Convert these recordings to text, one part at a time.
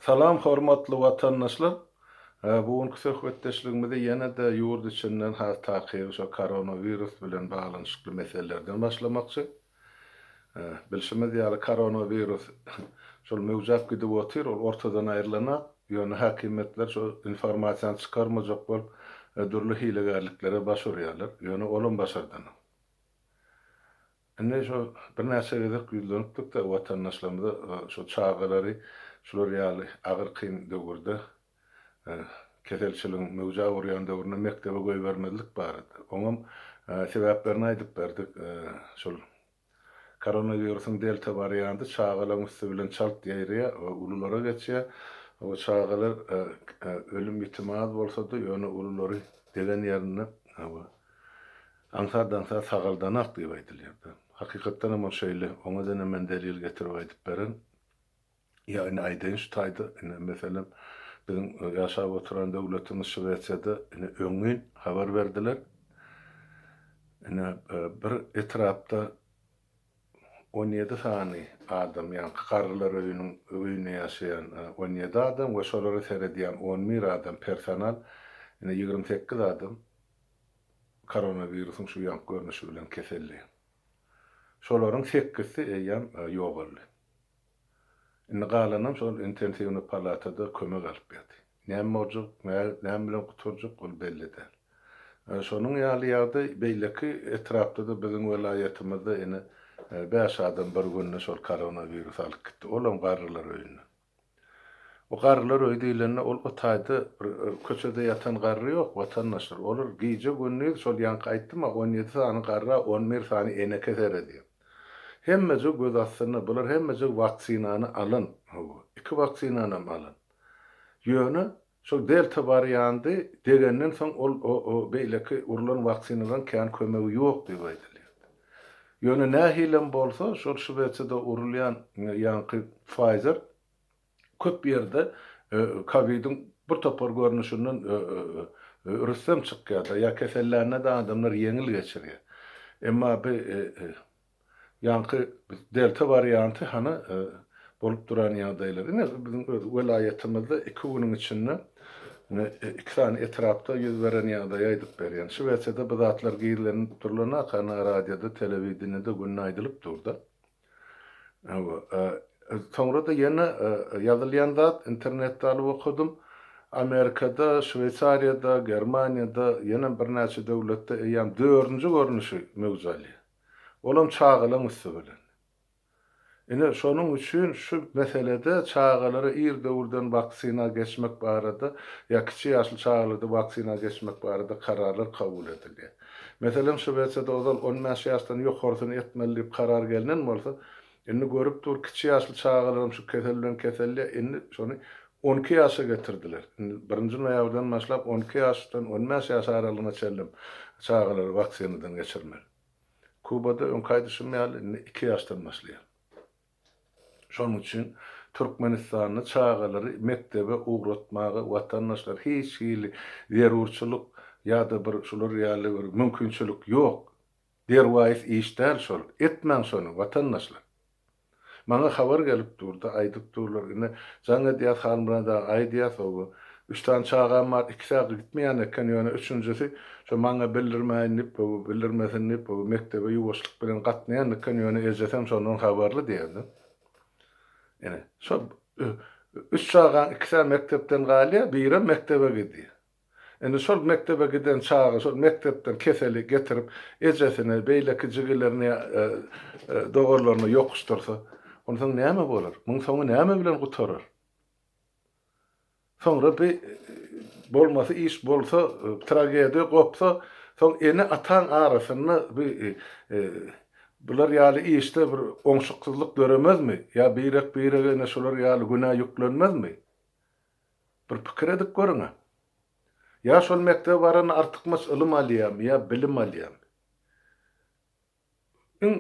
Salam hormatly watandaşlar! Bu günki söhbetdeşligimizi ýene-de ýurt içinden has takygy şo koronawirus bilen baglanyşykly meselelerden başlamakçy. Bilşimiz ýaly koronawirus şol möwjäp gidip otyr, ol ortadan aýrylanak, ýöne häkimiýetler şo informasiýany çykarmajak bolup dürli hilegärliklere baş urýarlar, ýöne olam başardanok. Indi şo birnäçe gezek ýüzlenipdik-de watandaşlarymyza şo çagalary şular ýaly agyr kyn döwürde keselçiligiň möwjäp urýan döwründe mekdebe goýbermezlik barada. Oňam sebäplerini aýdyp berdik. Şol koronawirusyň delta warianty çagalaryň üsti bilen çalt ýaýraýar we ululara geçýär. O çagalar ölüm-ýitimi az bolsa-da, ýöne ululary degen ýerinde Aňsat-aňsat sagaldanak diýip aýdylýar-da. Hakykatdan hem ol şeýle. Oňa dene men delil getirip aýdyp berin. Ýa indi aýdaýyn şu taýda, indi meselem, biziň ýaşap oturan döwletimiz Şwesiýada indi öňňin habar berdiler. Ine, bir etrapda 17 sany adam, ýaňky garrylar öýüniň öýünde ýaşaýan 17 adam we şolara seredýän 11 adam personal, ine 28 adam koronawirusyň şu ýaňky görnüşi bilen keselli. Şolaryň sekizsi eýýäm ýogaldy. Indi galanam şol intensiwnyý palatada kömek alyp ýaty. Näme boljak, näme bilen gutarjak ol belli däl. Şonuň ýaly ýagdaý beýleki etrapda-da biziň welaýatymyzda ine bäş adam bir günde şol koronawirusy alyp gitdi. Olam garrylar öýünde. O garrylar öýi diýlende ol o taýda bir köçede ýatan garry ýok, watandaşlar. Olar gije-gündiz şol ýaňky aýtdym-a, 17 sany garra 11 sany eneke seredýär. Hemmejik göz astynda, bular hemmejik waksinany alan, hawa, iki waksinanam alan. Ýöne şol delta wariandy degenden soň ol o beýleki urlan waksinalaryň kän kömegi ýok diýip aýdylýar. Ýöne nähilem bolsa, şol Şwesiýada urulýan ýaňky Pfizer köp ýerde kowidiň bir topar görnüşinden rüstem çykýar-da, ýa kesellände-de adamlar ýeňil geçirýär. Emma bu Ýaňky delta warianty hany bolup duran ýagdaýlar. Ine biziň öz welaýatymyzda iki günüň içinde ine iki sany etrapda ýüz beren ýagdaýy aýdyp berýän. Şwesiýada bu zatlar gizlenip durlanok, hany radioda, telewideniýede günde aýdylyp durda. Hawa. Soňra-da ýene ýazylýan zat internetde alyp okadym. Amerikada, Şweýsariýada, Germaniýada, ýene birnäçe döwletde eýýäm dördünji görnüşi möwç alýar. Olam çagalaň üsti bilen. Ine, şonuň üçin şu meselede çagalara ir döwürden waksina geçmek barada ýa kiçi ýaşly çagalarda waksina geçmek barada kararlar kabul edilýär. Meselem, Şwesiýada ozal 15 ýaşdan ýokarsyny etmeli diýip karar gelnen bolsa, indi görüp dur kiçi ýaşly çagalaram şu kesel bilen kesellýär, indi şony 12 ýaşa getirdiler. Indi birinji noýabrdan başlap 12 ýaşdan 15 ýaş aralygyna çenli çagalary waksinadan geçirmeli. Kubada öňki aýdyşym ýaly indi iki ýaşdan başlaýar. Şonuň üçin Türkmenistanda çagalary mekdebe ugratmaga watandaşlar hiç hili zerurçylyk ýa-da bir şular ýaly bir mümkinçilik ýok. Derwaýys iş däl şol. Etmäň şony watandaşlar. Maňa habar gelip durda aýdyp durlar ine jaň edýäs Halmyrat aga aýdýas oba üç sany çagam bar ikisi-ä gitmeýän eken ýöne üçünjisi şo maňa bildirmäýin diýip oba bildirmesin diýip oba mekdebe ýuwaşlyk bilen gatnaýan eken ýöne ejesem şondan habarly diýýärdi. Ine şo üç çagaň ikisi-ä mekdepden galýar birem mekdebe gidýär. Indi şol mekdebe giden çaga şol mekdepden keseli getirip, ejesine, beýleki jigilerine ýa doganlaryna ýokuşdyrsa, onsoň näme bolar? Muň soňy näme bilen gutarar? Soňra bi bolmasy iş bolsa, tragediýa gopsa, soň ene-ataň arasynda bi bular ýaly işde bir oňşuksyzlyk döremezmi? Ýa birek-birege ine şular ýaly günä ýüklenmezmi? Bir pikir edip görüň-ä. Ýa şol mekdebe baranda artykmaç ylym alýarmy, ýa bilim alýarmy? Iň,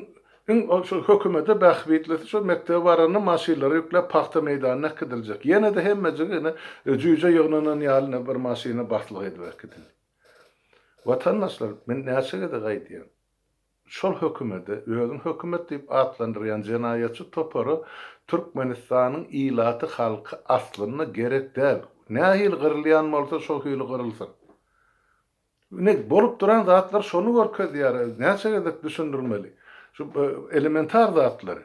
iň ol şol hökümete bähbitlisi şol mekdebe baranda maşynlara ýükläp pagta meýdanyna äkidiljek. Ýene-de hemmejigi ine jüýje ýygnanan ýaly ine bir maşyna baslyk edip äkidildi. Watandaşlar, men näçe gezek aýdýan. Şol hökümede, özüni hökümet diýip atlandyrýan jenaýatçy topara Türkmenistanyň ilaty halky aslynda gerek däl. Nähili gyrylýan bolsa şo hili gyrylsyn. Ine bolup duran zatlar şony görkezýär. Näçe gezek düşündirmeli. Şu elementar zatlary.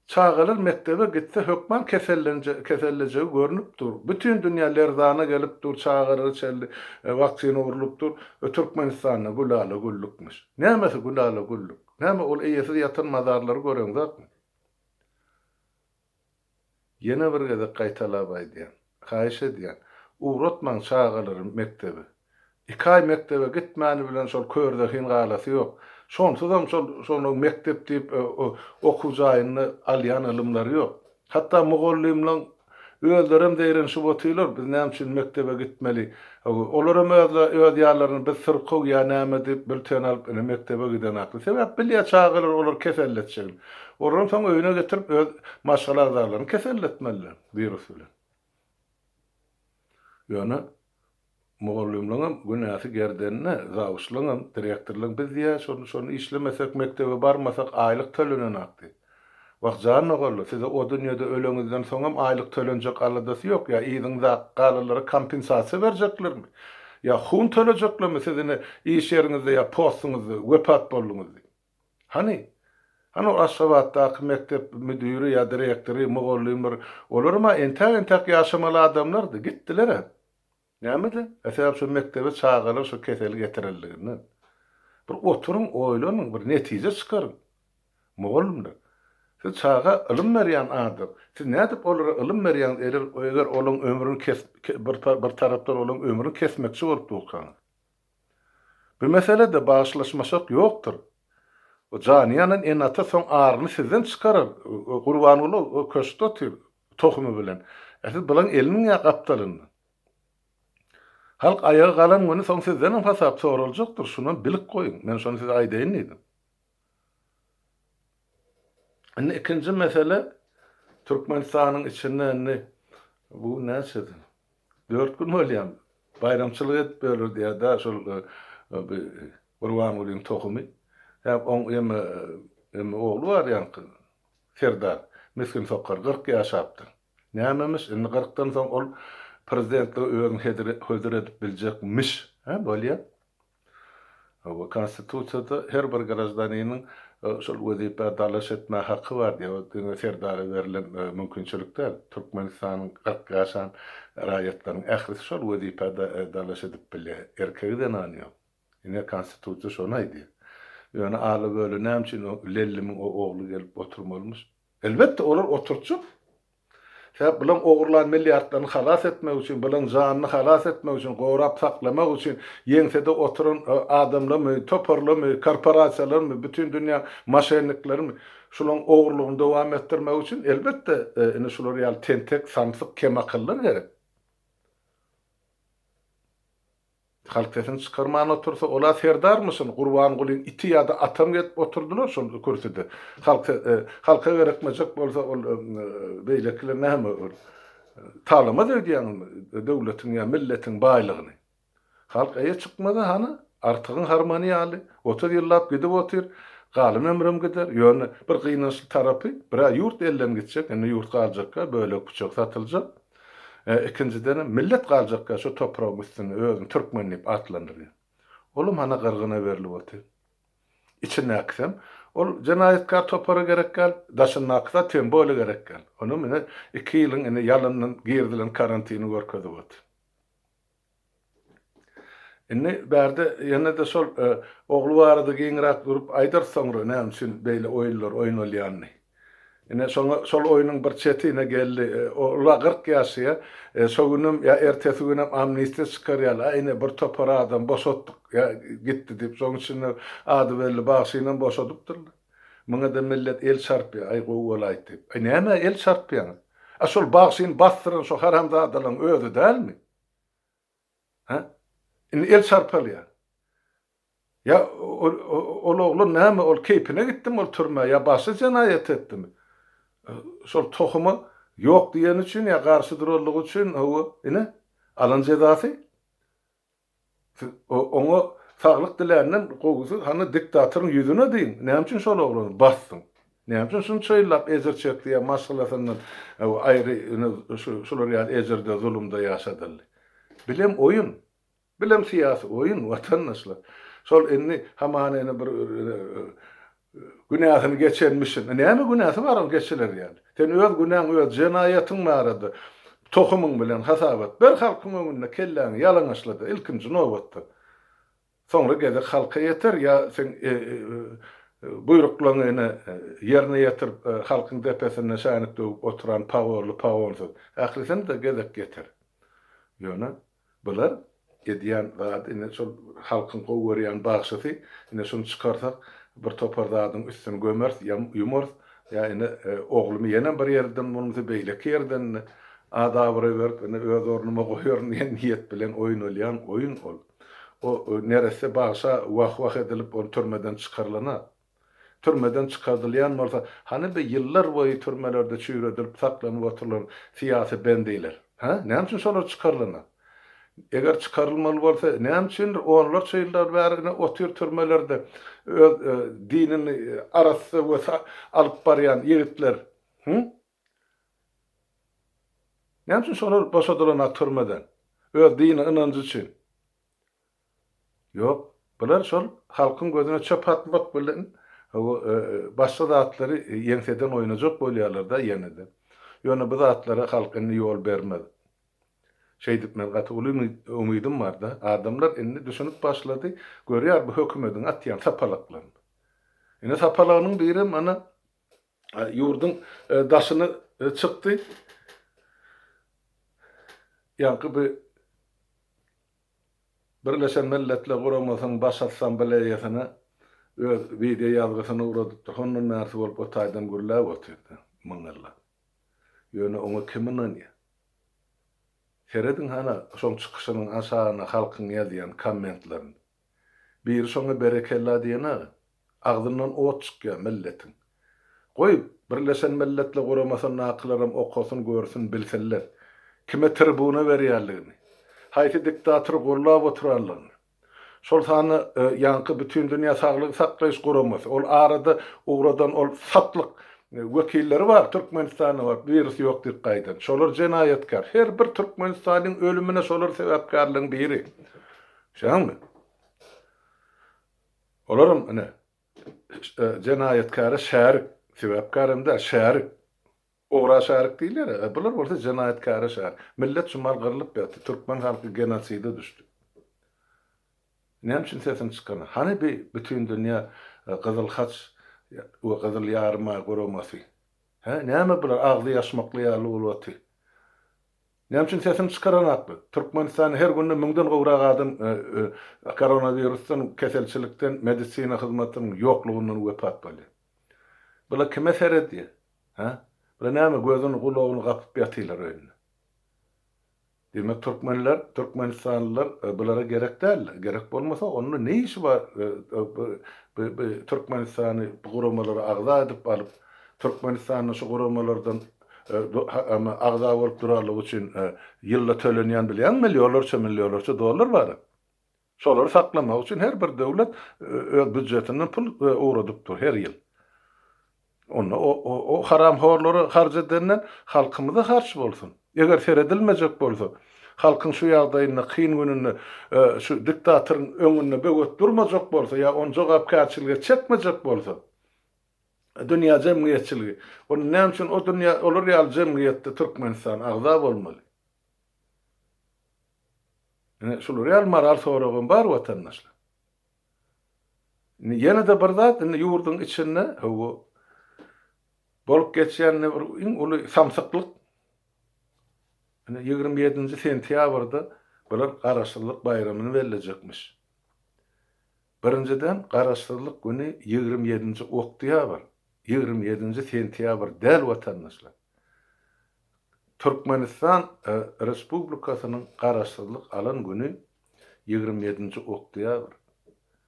Çagalar mekdebe gitse hökman kesellejegi görnüp dur. Bütin dünýä lerzana gelip dur, çagalara çenli waksina urlup dur. Türkmenistanda gülala güllükmiş. Nämesi gülala güllük? Näme ol eýesiz ýatan mazarlary göreňzokmy? Ýene bir gezek gaýtalap aýdýan. Haýyş edýän, ugratmaň çagalary mekdebe. Iki aý mekdebe gitmäni bilen şol körzehin galasy ýok. Şonsuzam şol şonuň mekdep diýip okuw jaýynda alýan ylymlary ýok. Hatda mugallymlaň özlerem zeýrenişip otyrlar, biz näme üçin mekdebe gitmeli. Olaram öz ýanlarynda biz syrkaw ýa näme diýip bülten alyp ine mekdebe gidenakly. Sebäp bilýär çagalar olary keselletjegini. Olaram soň öýüne getirip öz maşgala agzalaryny keselletmeliler wirus bilen. Ýöne mugallymlaňam günäsi gerdeninde, zawuçlaňam, direktorlaň biz diýýär şony şony işlemesek mekdebe barmasak aýlyk tölenenak diýip. Wah jan doganlar size o dünýede öleňizden soňam aýlyk tölenjek aladasy ýok ýa yzyňyza galanlara kompensasiýa berjeklermi? Ýa hun tölejeklermi siz ine iş ýeriňizde ýa postuňyzda wepat bolduňyz diýip. Hany? Hany ol Aşgabatdaky mekdep müdiri ýa direktory, mugallymlar, olaram-a entäk-entäk ýaşamaly adamlardy, gitdiler-ä. Nämede? E sebäp şo mekdebe çagalar şo keseli getirenliginden. Bir oturyň, oýlanyň, bir netije çykaryň. Mugallymlar, siz çaga ylym berýän adam. Siz nädip olara ylym berýäňiz, eger, eger olaň ömrüni kes, bir, bir tarapdan olaň ömrüni kesmekçi bolup durkaňyz? Bu meselede bagyşlaşmaşak ýokdur. O jany ýanan ene-ata soň aryny sizden çykarar. Gurbanguly o köşkde otyr tohumy bilen. E siz bulaň eliniň ýa gapdalynda. Halk aýaga galan güni soň sizdenem hasap soraljakdyr, şunam bilip goýuň. Men şony size aýdaýyn diýdim. Indi ikinji mesele Türkmenistanyň içinde indi bu gün näçedi? Dört gün bolýar. Baýramçylyk edip ýörler diýýär-dä şol Gurbangulyň tohumy. Hä oň eme eme ogly bar ýaňky Serdar. Misgin sokar 40 ýaşapdyr. Nämemiş indi kyrkdan soň ol prezidentlige özüni hödür edip biljekmiş. Hä bolýa. Hawa, Konstitusiýada her bir graždaniniň şol wezipä dalaş etmäge haky bar diýýär. O diňe Serdara berlen mümkinçilik däl. Türkmenistanyň 40 ýaşan raýatlarynyň ählisi şol wezipä dalaş edip bilýär. Erkegi zenany ýok. Ine Konstitusiýa şony aýdýar. Ýöne ala-böle näme üçin o Lellimiň o ogly gelip oturmalymyş? Elbetde, olar oturtjak. Sebäp bulaň ogurlan milliardlaryny halas etmek üçin, bulaň janyny halas etmek üçin, gorap saklamak üçin ýeňsede oturan adamlarmy, toparlarmy, korporasiýalarmy, bütin dünýäň moşenniklerimi şulaň ogurlygyny dowam etdirmek üçin elbetde ine şular ýaly tentek, samsyk, kemakyllar gerek. Halk sesini çykarman otursa, ol-a serdarmyşyn, Gurbangulyň iti ýa-da atam gelip oturdylar şol kürsüde. Halk halka gerekmejek bolsa ol beýlekiler näme ol talamaz öýdýäňizmi döwletiň ýa milletiň baýlygyny. Halk eýe çykmasa hany Artygyň harmany ýaly 30 ýyllap gidip otyr, galan ömrem gider, ýöne bir gynançly tarapy bir-ä ýurt elden gitjek, indi ýurt galjakka bölek-büçek satyljak. Ikinjidenem, millet galjakka şu topragyň üstünde özüni türkmen diýip atlandyrýar. Olam hana gyrgyna berlip otyr. Içindäkisem, ol jenaýatkär topara gerek däl, daşyndakysy tem bole gerek däl. Onam ine iki ýylyň ine ýalandan girizilen karantini görkezip otyr. Indi bärde ýene-de şol ogly barada giňräk durup aýdarys soňra näme üçin beýle oýunlar oýnalýanyny. Ine şoňa şol oýnuň bir çeti ine geldi. Ol-a 40 ýaşaýar. Şo günem ýa ertesi günem amnistiýa çykarýarlar. A ine bir topar adam boşatdyk ýa gitdi diýip. Şoň içinde ady belli bagşynam boşadypdyrlar. Muňa-da millet el çarpýar, aý gowy bolaýdy diýip. Aý nämä el çarpýaňyz? A şol bagşyny basdyran şo haramzadalaryň özi dälmi? Hä? Indi el çarpalýar. Ýa ol oglan näme, ol keýpine gitdimi ol türmä ýa başga jenaýat etdimi? Şol tohuma ýok diýeni üçin ýa garşy duranlygy üçin, hawa, ine, alan jezasy. Siz oňa saglyk diländen gowusy hany diktatoryň ýüzüne diýiň, näme üçin şol oglany basdyň? Näme üçin şunça ýyllap ejir çekdi ýa maşgalasyndan aýry şular ýaly ejirde, zulumda ýaşadyldy? Bilem oýun. Bilem syýasy oýun, watandaşlar. Şol indi hamana ene bir günäsini geçenmişin. Näme günäsi bar oň geçiler ýaly? Sen öz günäň, öz jenaýatyň barada tohumyň bilen hasabat ber halkyň öňünde kelläňi ýalaňaçla-da ilkinji nobatda. Soňra gezek halka ýeter ýa seň buýruklaryňy ine ýerine ýetirip halkyň depesinde şänik döwüp oturan pagonly pagonsyz ählisine-de gezek ýeter. Ýöne bular edýän zady ine şol halkyň gowy görýän bagşysy ine şuny çykarsak bir topar zadyň üstüni gömeris ýa ýumarys ýa ine oglumy ýenem bir ýerden bolmasa beýleki ýerden at-abraý berip ine öz ornuma goýaryn diýen niýet bilen oýnalýan oýun ol. O neresse bagşa wah-wah edilip ol türmeden çykarylan-a. Türmeden çykardylýan bolsa, hany bi ýyllar boýy türmelerde çüýredilip saklanyp oturylan syýasy bendiler? Hä? Näme üçin şolar çykarylan-a? Eger çykarylmaly bolsa, näme üçindir onlarça ýyllar bäri ine otyr türmelerde öz dinini arassa we alyp barýan ýigitler? Hü? Näme üçin şolar boşadylanak türmeden? Öz dini ynanjy üçin. Ýok, bular şol halkyň gözüne çöp atmak bilen başga zatlary ýeňseden oýnajak bolýarlar-da ýene-de. Ýöne bu zatlara halk indi ýol bermez. Şeýdip men gaty uly umydym bar-da. Adamlar indi düşünip başlady, görýär bu hökümediň atýan sapalaklaryny. Ine sapalagynyň birem ana ýurduň daşyna çykdy. Ýaňky bu Birleşen Milletler Guramasynyň Baş Assambleýasyna öz wideo ýazgysyny ugradypdyr. Hondan bärsi bolup o taýdan gürläp otyrdy, myňňyrdap. Ýöne oňa kim ynanýar? Serediň hana şoň çykyşynyň aşagyna halkyň ýazýan kommentlerini. Biri şoňa berekella diýenaga. Agzyndan ot çykýar milletiň. Goý, Birleşen Milletler Guramasyndakylaram okasyn, görsün, bilsinler. Kime tribuna berýänligini. Haýsy diktatory gollap oturanlygyny. Şol sanda ýaňky Bütindünýä Saglygy Saklaýyş Guramasy, ol arada ugradan ol satlyk wekilleri bar Türkmenistana baryp wirus ýok diýip gaýdan. Şolar jenaýatkär. Her bir türkmenistanlyň ölümine şolar sebäpkärligiň biri. Düşýäňmi? Olaram ine, jenaýatkäre şärik, sebäpkärem däl, şärik. Ogra şärik diýilýär-ä, bular bolsa jenaýatkäre şärik. Millet şu mal gyrlyp ýatdy, türkmen halky genoside düşdi. Näme üçin sesini çykarmaýar? Hany bi Bütindünýä Gyzyl Haç we Gyzyl Ýarymaý guramasy? Hä, näme bular agzy ýaşmakly ýaly bolup otyr? Näme üçin sesini çykaranaklar? Türkmenistanda her günde müňden gowrak adam koronawirusdan, keselçilikden, medisina hyzmatynyň ýoklugyndan wepat bolýar. Bular kime seredýär? Hä? Bular näme gözüni, gulagyny gapyp ýatyrlar öýünde? Diýmek türkmenler, türkmenistanlylar bulara gerek däl. Gerek bolmasa onda ne işi bar bu Türkmenistany bu guramalara agza edip alyp, Türkmenistanda şu guramalardan agza bolup duranlygy üçin ýylda tölenýän bilýäňmi millionlarça millionlarça dollar bar. Şolary saklamak üçin her bir döwlet öz býudjetinden pul ugradyp dur her ýyl. Onda o haramhorlara harç edenden halkymyza harç bolsun. Eger seredilmejek bolsa, halkyň şu ýagdaýynda, kyn gününde şu diktatoryň öňünde böwet durmajak bolsa ýa ony jogapkärçilige çekmejek bolsa, dünýä jemgyýetçiligi, onda näme üçin o dünýä, olar ýaly jemgyýetde Türkmenistan agza bolmaly? Ine, şular ýaly moral soragam bar watandaşlar. Indi ýene-de bir zat, indi ýurduň içinde hawa bolup geçýän bir iň uly samsyklyk. Ine 27-nji sentýabrda bular Garaşsyzlyk baýramyny bellejekmiş. Birinjiden, Garaşsyzlyk güni 27-nji oktýabr, 27-nji sentýabr däl watandaşlar. Türkmenistan Respublikasynyň Garaşsyzlyk alan güni 27-nji oktýabr.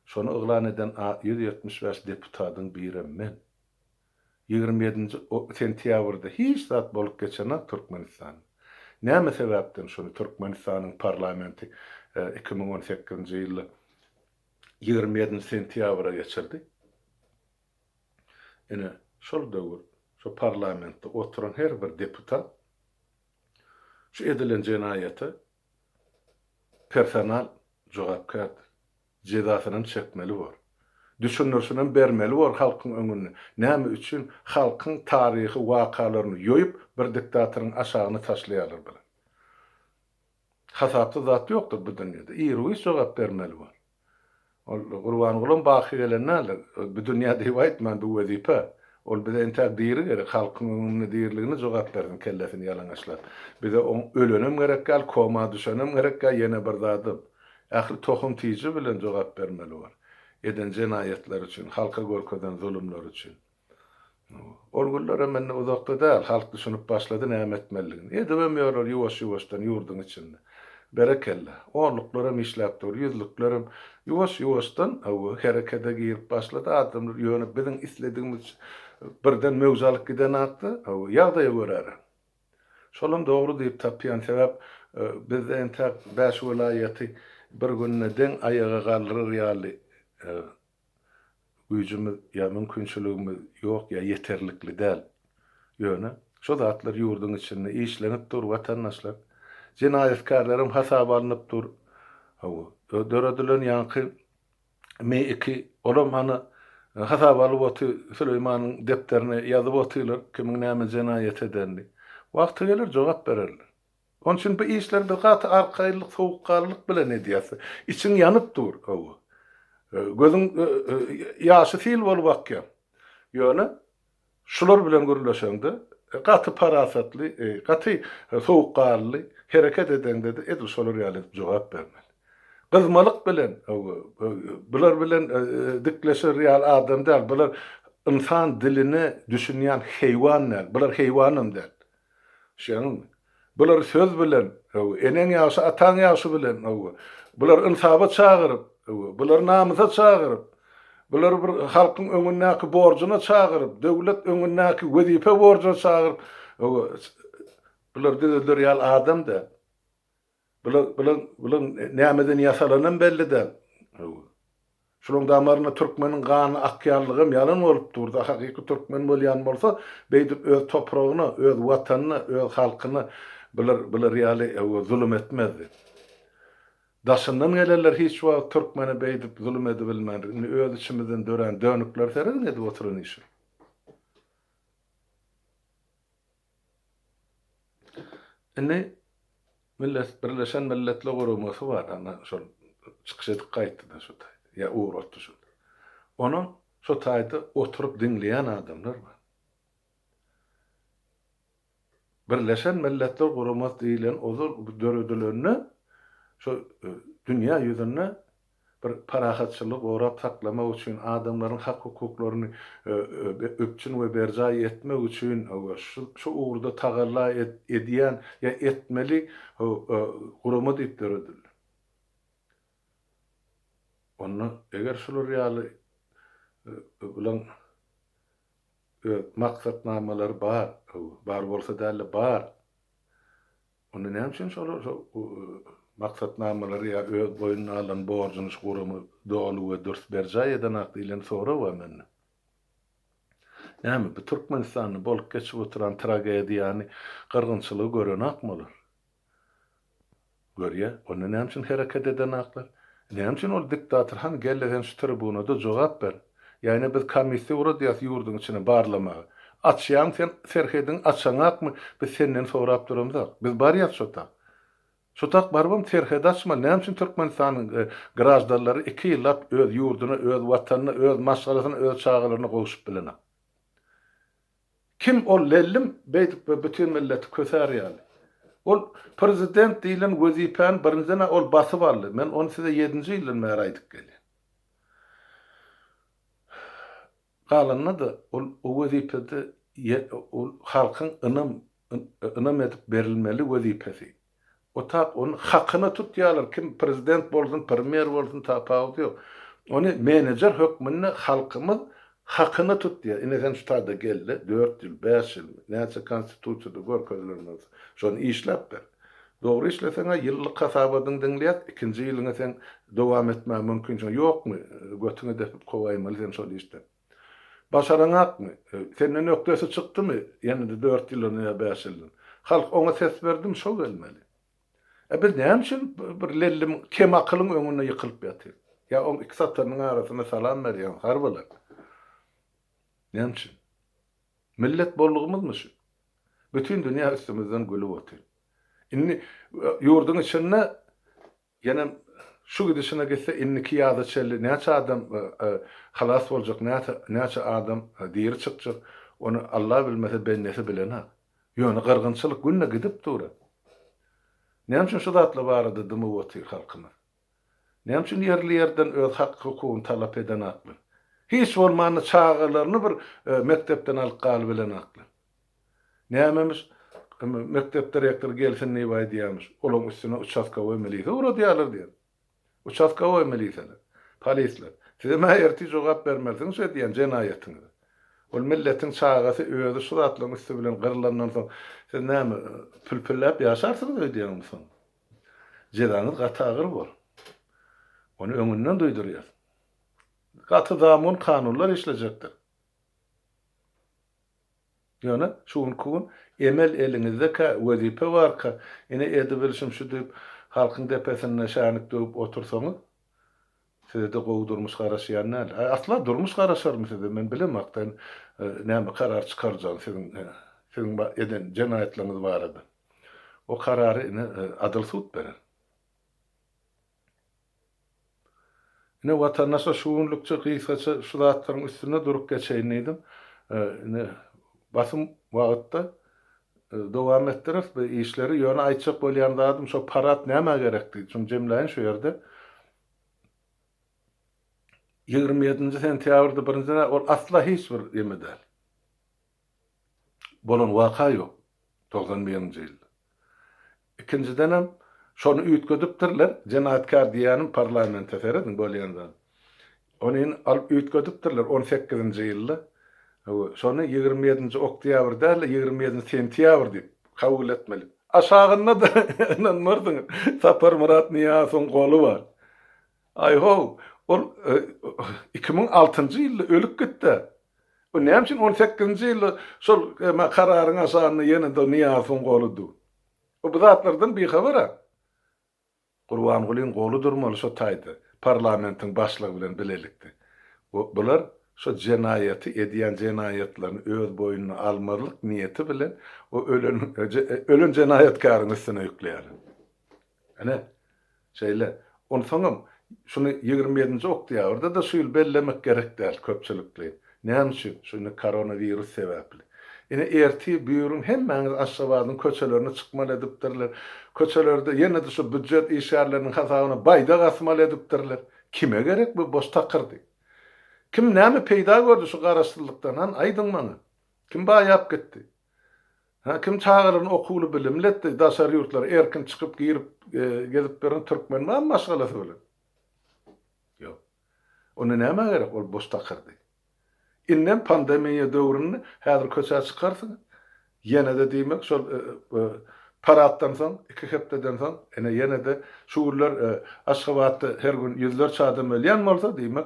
Şony yglan eden 175 deputadyň birem men. 27-nji sentýabrda hiç zat bolup geçenak Türkmenistanda. Näme sebäpden şony Türkmenistanyň parlamenti 2018-nji ýylda 27-nji sentýabra geçirdi? Ine. Şol döwür şo parlamentde oturan her bir deputat şu edilen jenaýata personal jogapkärdir. Jezasynam çekmeli bor. Düşündirişinem bermeli bor halkyň öňünde. Näme üçin halkyň taryhy wakalaryny ýoýup bir diktatoryň aşagyna taşlaýarlar bular. Hasapsyz zat ýokdur bu dünýede. Iru-giç jogap bermeli bor. Ol Gurbangulam baky gelen däldir. Bu dünýä diýip aýtman, bu wezipe. Ol bize entäk diri gerek. Halkyň öňünde diriligine jogap bersin, kellesini ýalaňaçlap. Bize oň ölenem gerek däl, koma düşenem gerek däl, ýene bir zadam. Ähli tohum-tiji bilen jogap bermeli bor. Eden jenaýatlary üçin, halka görkezen zulumlary üçin. Ol günlerem indi uzakda däl, halk düşünip başlady näme etmelidigini. Edibem ýörler ýuwaş-ýuwaşdan ýurduň içinde. Berekella. Onluklaram işläp dur, ýüzlüklerem. Ýuwaş-ýuwaşdan hawa, herekede girip başlady adamlar. Ýöne biziň isledigimiz birden möwç alyp gidenakda, hawa, ýagdaýa görärä. Şolam dogry diýip tapýan, sebäp bizde entäk bäş welaýaty bir günde deň aýaga galdyrar ýaly güýjümiz ýa mümkinçiligimiz ýok ýa ýeterlikli däl. Ýöne şo zatlar ýurduň içinde işlenip dur watandaşlar. Jenaýatkärlerem hasaba alnyp dur. Hawa, döredilen ýaňky M-iki olam hany hasaba alyp oty Süleýmanyň depderine ýazyp otyrlar kimiň näme jenaýat edenini. Wagty geler jogap bererler. Onuň üçin bu işleri biz gaty arkaýynlyk, sowukganlylyk bilen edýäs. Içiň ýanyp dur, hawa. Gözüň ýaşy sil bolup akýar. Ýöne şular bilen gürleşeňde, gaty parasatly, gaty sowukganly hereket edeňde-de edil şolar ýaly edip jogap bermeli. Gyzmalyk bilen, hawa, bular bilen dikleşer ýaly adam däl. Bular ynsan diline düşünýän heýwan däl. Bular heýwanam däl. Düşýäňizmi? Bulary söz bilen, hawa, eneň ýagşy, ataň ýagşy bilen, hawa, bulary ynsaba çagyryp, hawa, bulary namysa çagyryp, bulary bir halkyň öňündäki borjuna çagyryp, döwlet öňündäki wezipe borjuna çagyryp, hawa, bulary düzeder ýaly adam däl. Bular, bular, bular nämeden ýasalanam belli däl. Hawa. Şulaň damarynda türkmeniň gany akýanlygam ýalan bolup durda, hakyky türkmen bolýan bolsa, beýdip öz topragyna, öz watanyna, öz halkyna bular, bular ýaly hawa zulum etmezdi. Daşyndan gelenler hiç wagt türkmene beýdip zulum edibilmändir. Indi öz içimizden dörän dönükler serediň edip oturan işine. Indi Millet Birleşen Milletler Guramasy bar, ana şol çykyş edip gaýtdy-da şo taýda, ýa ugratdy şol. Onuň şo taýda oturyp diňleýän adamlar bar. Birleşen Milletler Guramasy diýlen ozal döredilende şo dünýä ýüzünde bir parahatçylygy gorap saklamak üçin, adamlaryň hak-hukuklaryny üpjün we berjaý etmek üçin şu ugurda tagalla edýän ýa etmeli gurama diýip döredildi. Onda eger şular ýaly bilen öz maksatnamalary bar, bar bolsa däl-de bar. Onda näme üçin şolar şo maksatnamalary ýa öz boýnuna alan borjuny şu gurama doly we dürs berjaý edenak diýlen sorag bar mende. Näme bu Türkmenistanda bolup geçip oturan tragediýany, gyrgynçylygy görenakmy olar? Görýä. Onda näme üçin hereket edenaklar? Näme üçin ol diktator hany gel-de sen şu tribunada jogap ber. Ýa ine biz komissiýa ugradýas ýurduň içine barlamaga. Açýaň sen serhediňi açaňakmy biz senden sorap duramzok. Biz barýas şo tak. Şo tak barybam serhedi açmaly. Näme üçin Türkmenistanyň graždanlary iki ýyllap öz ýurduna, öz watanyna, öz maşgalasyna, öz çagalaryna gowşup bilenok. Kim ol lellim beýdip bütin milleti kösär ýaly. Ol prezident diýlen wezipäni birinjiden-ä ol basyp aldy. Men ony size ýedinji ýyldan bäri aýdyp gelýän. Galanda-da ol o wezipede ol halkyň ynam ynam edip berilmeli wezipesi. O tak ony hakyna tutýarlar kim prezident bolsun premýer bolsun tapawudy ýok. Ony menejer hökmünde halkymyz hakyna tutýar. Ine sen şu taýda gel-de dört ýyl bäş ýyl näçe konstitusiýada görkezilen bolsa şony işläp ber. Dogry işleseň-ä ýyllyk hasabadyňy diňleýäs, ikinji ýylyňa seň dowam etmäge mümkinçiligiň ýokmy, götüňe depip kowaýmaly seni şol işden. Başaraňakmy? Senden ökdesi çykdymy? Ýene-de dört ýyldan ýa bäş ýyldan. Halk oňa ses berdimi, şo gelmeli. E biz näme üçin bir lellim kemakylyň öňünde ýykylyp ýatyrys? Ýa oň iki satarynyň arasynda salam berýän harbylar. Näme üçin? Millet bollugymyzmy şu? Bütin dünýä üstümizden gülüp otyr. Indi ýurduň içinde Ýenem şu gidişine gitse indiki ýaza çenli näçe adam halas boljak näçe adam diri çykjak ony Alla bilmese bendesi bilenak. Ýöne gyrgynçylyk günde gidip dura. Näme üçin şu zatlar barada dymyp otyr halkymyz? Näme üçin ýerli ýerden öz hak hukugyny talap edenaklar? Hiç bolmanda çagalaryny bir mekdepden alyp galybilenaklar. Nämemiş, mekdep direktory gelsin diýip aýdýarmyş. Olaň üstüne uçastkowoý milise ugradýarlar diýen. Uçastkowoý miliseler, polisler. Sizem-ä ertir jogap bermelisiňiz şu edýän jenaýatyňyza. Ol milletiň çagasy özi şu zatlaryň üsti bilen gyrylandan soň, siz näme, pülpülläp ýaşarsyňyz öýdýäňizmi soň? Jezaňyz gaty agyr bor. Ony öňünden duýdurýas. Gaty zamun kanunlar işlejekdir. Ýöne şu günki gün emel eliňizdekä, wezipe barka, ine edibilşim şu diýip, halkyň depesinde şänik döwüp otursaňyz, size-de gowy durmuş garaşýan däl. Aý, asla durmuş garaşarmy size, men bilemok-da, näme karar çykarjagyny siziň, siziň eden jenaýatlaryňyz barada. O karary ine adyl sud berer. Ine watandaşlar şu günlükçe gysgaça şu zatlaryň üstünde durup geçeýin diýdim. Ine basym wagtda dowam etdireris bu işleri. Ýöne aýtjak bolýan zadym şo parad nämä gerekdi? Şuny jemläýin şu ýerde. 27-nji sentýabrda birinji ol asla hiç bir ýeme däl. Bolan waka ýok 91-nji ýylda. Ikinjidenem, şony üýtgedipdirler, jenaýatkär diýýänim parlamente serediň bolýan zat. Ony indi alyp üýtgedipdirler on sekizinji ýylda. Hawa, şony 27-nji oktýabr däl-de, 27-nji sentýabr diýip kabul etmeli. Aşagynda-da ynanmarsyňyz, Saparmyrat Nyýazowyň goly bar. Aý-how, ol 2006-njy ýylda ölüp gitdi. Bu näme üçin on sekizinji ýylda şol kararyň aşagynda ýene-de Nyýazowyň goly dur? O bu zatlardan bihabar-a. Gurbangulyň goly durmaly şo taýda, parlamentiň başlygy bilen bilelikde. Bular şo jenaýaty edýän jenaýatlaryny öz boýnuna almazlyk niýeti bilen o ölen ölen jenaýatkäriň üstüne ýükleýärler. Ine, şeýle. Onsoňam, şuny 27-nji oktýabrda-da şu ýyl bellemek gerek däl köpçülikleýin. Näme üçin? Şu indi koronawirus sebäpli. Ine, ertir, büýrün hemmäňizi Aşgabadyň köçelerine çykmaly edipdirler. Köçelerde ýene-de şu býujet işgärleriniň hasabyna baýdak asmaly edipdirler. Kime gerek bu boş takyrdy? Kim näme peýda gördi şu garaşsyzlykdan, han, aýdyň maňa? Kim baýap gitdi? Hä, kim çagalaryny okuwly bilimli etdi, daşary ýurtlara erkin çykyp girip gezip ýören türkmen barmy maşgalasy bilen? Ýok. Onda nämä gerek ol boş takyrdy? Indem pandemiýa döwründe häzir köçä çykarsyňyz, ýene-de diýmek şol paraddan soň, iki hepdeden soň ine ýene-de şu günler Aşgabatda her gün ýüzlerçe adam ölýän bolsa, diýmek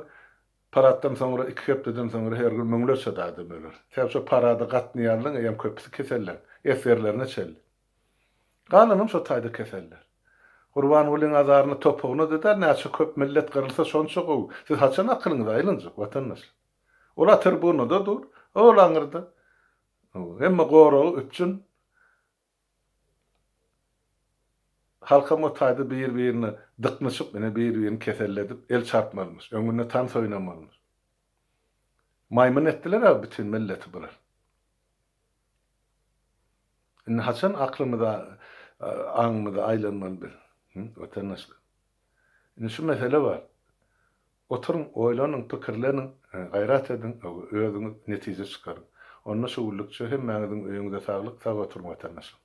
Paraddan soňra iki hepdeden soňra her gün müňlerçe adam öler. Sebäbi şo parada gatnaýanlaryň eýýäm köpüsi kesellän. Esgerlerine çenli. Galanam şo taýda keseller. Gurbangulyň azaryny topugyna-da däl, näçe köp millet gyrylsa şonça gowy. Siz haçan akylyňyza aýlanjak, watandaşlar? Ol-a tribunada dur, ol aňyrda. Hemme goragy üpjün. Halkam o taýda bir-birine dyknyşyp, ine bir-birini keselledip, el çarpmalymyş, öňünde tans oýnamalymyş. Maýmyn etdiler-ä bütin milleti bular. Indi haçan aklymyza, aňymyza aýlanmaly biz, watandaşlar? Indi şu mesele bar. Oturyň, oýlanyň, pikirleniň, gaýrat ediň, özüňiz netije çykaryň. Onda şu günlükçe hemmäňiziň öýüňize saglyk, sag oturyň watandaşlar.